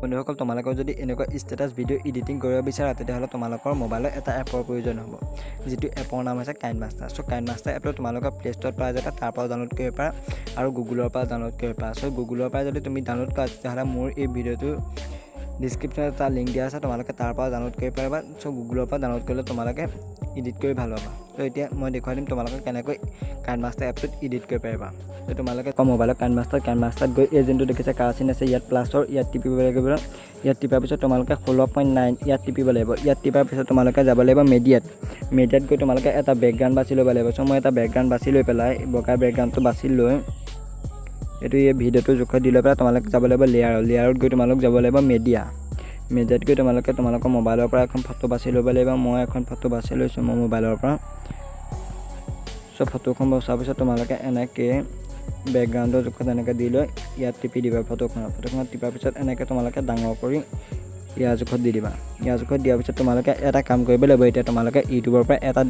বন্ধুসকল, তোমালোকৰ যদি এনেকুৱা ষ্টেটাছ ভিডিঅ' এডিটিং কৰিব বিচাৰা, তেতিয়াহ'লে তোমালোকৰ মোবাইলত এটা এপৰ প্ৰয়োজন হ'ব, যিটো এপৰ নাম হৈছে কাইন মাষ্টাৰ। চ' কাইন মাষ্টাৰ এপটো তোমালোকে প্লে ষ্ট'ৰত পাই যাবা, তাৰ পৰা ডাউনলোড কৰিব পাৰা আৰু গুগলৰ পৰা ডাউনলোড কৰিব পাৰা। চ' গুগলৰ পৰা যদি তুমি ডাউনলোড কৰা, তেতিয়াহ'লে মোৰ এই ভিডিঅ'টো ডিছক্ৰিপশ্যনত এটা লিংক দিয়া আছে, তোমালোকে তাৰ পৰা ডাউনলোড কৰিব পাৰিবা। চ' গুগলৰ পৰা ডাউনলোড কৰিলে তোমালোকে এডিট কৰি ভাল পাবা। চ' এতিয়া মই দেখুৱাই দিম তোমালোকে কেনেকৈ কাইন মাষ্টাৰ এপটোত এডিট কৰিব পাৰিবা। চ' তোমালোকে মোবাইলত কাইন মাষ্টাৰত গৈ এই যোনটো দেখিছে কাৰ চিন আছে, ইয়াত প্লাছৰ ইয়াত টিপিব লাগিব। ইয়াত টিপাৰ পিছত তোমালোকে 16.9 ইয়াত টিপিব লাগিব। ইয়াত টিপাৰ পিছত তোমালোকে যাব লাগিব মেডিয়াত। মেডিয়াত গৈ তোমালোকে এটা বেকগ্ৰাউণ্ড বাছি ল'ব লাগিব। চ' মই এটা বেকগ্ৰাউণ্ড বাছি লৈ পেলাই, বগা বেকগ্ৰাউণ্ডটো বাছি লৈ এইটো এই ভিডিঅ'টো জোখত দি লৈ পেলাই তোমালোকে যাব লাগিব লেয়াৰত। লেয়াৰত গৈ তোমালোক যাব লাগিব মেডিয়া। মেডিয়াত গৈ তোমালোকে তোমালোকৰ মোবাইলৰ পৰা এখন ফটো বাছি ল'ব লাগিব। মই এখন ফটো বাছি লৈছোঁ মোৰ মোবাইলৰ পৰা। চ' ফটোখন বচাৰ পিছত তোমালোকে এনেকৈ বেকগ্ৰাউণ্ডৰ জোখত এনেকৈ দি লৈ ইয়াত টিপি দিবা ফটোখনত। ফটোখনত টিপাৰ পিছত এনেকৈ তোমালোকে ডাঙৰ কৰি ইয়াৰ জোখত দি দিবা। ইয়াৰ জোখত দিয়াৰ পিছত তোমালোকে এটা কাম কৰিব লাগিব। এতিয়া তোমালোকে ইউটিউবৰ পৰা এটা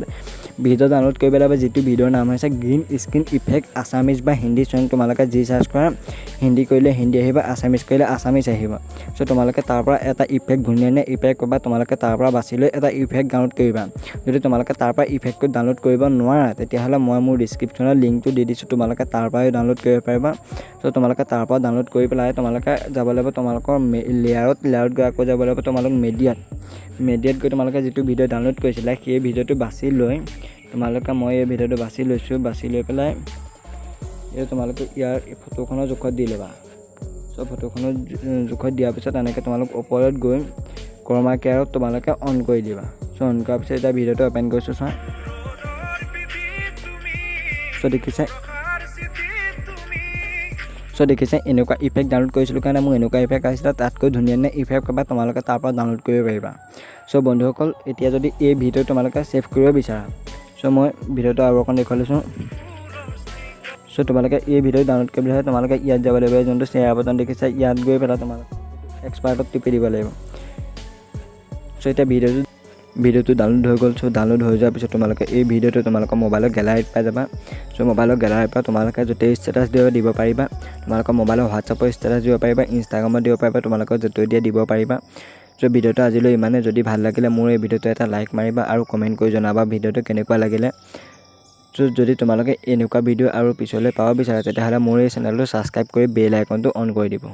ভিডিঅ' ডাউনলোড কৰিব লাগিব, যিটো ভিডিঅ'ৰ নাম হৈছে গ্ৰীণ স্ক্ৰীণ ইফেক্ট আছামিজ বা হিন্দী চং। তোমালোকে যি চাৰ্চ কৰা, হিন্দী কৰিলে হিন্দী আহিব, আছামিজ কৰিলে আছামিজ আহিব। চ' তোমালোকে তাৰ পৰা এটা ইফেক্ট, ধুনীয়া ধুনীয়া ইফেক্ট পাবা। তোমালোকে তাৰ পৰা বাছি লৈ এটা ইফেক্ট ডাউনলোড কৰিবা। যদি তোমালোকে তাৰ পৰা ইফেক্টটো ডাউনলোড কৰিব নোৱাৰা, তেতিয়াহ'লে মই মোৰ ডিছক্ৰিপশ্যনত লিংকটো দি দিছোঁ, তোমালোকে তাৰ পৰাই ডাউনলোড কৰিব পাৰিবা। চ' তোমালোকে তাৰ পৰা ডাউনলোড কৰি পেলাই তোমালোকে যাব লাগিব তোমালোকৰ লেয়াৰত। লেয়াৰত গৈ আকৌ যাব লাগিব তোমালোক মেডিয়াত। মেডিয়াত গৈ তোমালোকে যিটো ভিডিঅ' ডাউনলোড কৰিছিলা, সেই ভিডিঅ'টো বাছি লৈ তোমালোকে, মই এই ভিডিঅ'টো বাছি লৈছোঁ, বাছি লৈ পেলাই এই তোমালোকে ইয়াৰ ফটোখনৰ জোখত দি ল'বা। চ' ফটোখনৰ জোখত দিয়াৰ পিছত এনেকৈ তোমালোক ওপৰত গৈ ক্ৰমা কেয়াৰত তোমালোকে অন কৰি দিবা। চ' অন কৰাৰ পিছত এতিয়া ভিডিঅ'টো অ'পেন কৰিছোঁ, চোৱা। চ' দেখিছে, এনেকুৱা ইফেক্ট ডাউনলোড কৰিছিলোঁ কাৰণে মোৰ এনেকুৱা ইফেক্ট আহিছিলে। তাতকৈ ধুনীয়া ধুনীয়া ইফেক্ট পাবা, তোমালোকে তাৰ পৰা ডাউনলোড কৰিব পাৰিবা। চ' বন্ধুসকল, এতিয়া যদি এই ভিডিঅ' তোমালোকে ছেভ কৰিব বিচাৰা, চ' মই ভিডিঅ'টো আৰু অকণ দেখুৱাই লৈছোঁ। চ' তোমালোকে এই ভিডিঅ' ডাউনলোড কৰিবলৈ হ'লে তোমালোকে ইয়াত যাব লাগিব। যোনটো শ্বেয়াৰ বটন দেখিছে, ইয়াত গৈ পেলাই তোমালোকে এক্সপ'ৰ্টত টিপি দিব লাগিব। চ' এতিয়া ভিডিঅ'টো ডাউনলোড হৈ গ'ল। চ' ডাউনলোড হৈ যোৱাৰ পিছত তোমালোকে এই ভিডিঅ'টো তোমালোকৰ মোবাইলৰ গেলাৰীত পাই যাবা। চ' মোবাইলৰ গেলাৰীৰ পৰা তোমালোকে য'তেই ষ্টেটাছ দিব দিব পাৰিবা। তোমালোকৰ মোবাইলৰ হোৱাটছআপৰ ষ্টেটাছ দিব পাৰিবা, ইনষ্টাগ্ৰামত দিব পাৰিবা, তোমালোকৰ য'তে দিয়া দিব পাৰিবা। চ' ভিডিঅ'টো আজিলৈ ইমানে। যদি ভাল লাগিলে মোৰ এই ভিডিঅ'টো এটা লাইক মাৰিবা আৰু কমেণ্ট কৰি জনাবা ভিডিঅ'টো কেনেকুৱা লাগিলে। চ' যদি তোমালোকে এনেকুৱা ভিডিঅ' আৰু পিছলৈ পাব বিচাৰা, তেতিয়াহ'লে মোৰ এই চেনেলটো ছাবস্ক্ৰাইব কৰি বেল আইকনটো অন কৰি দিব।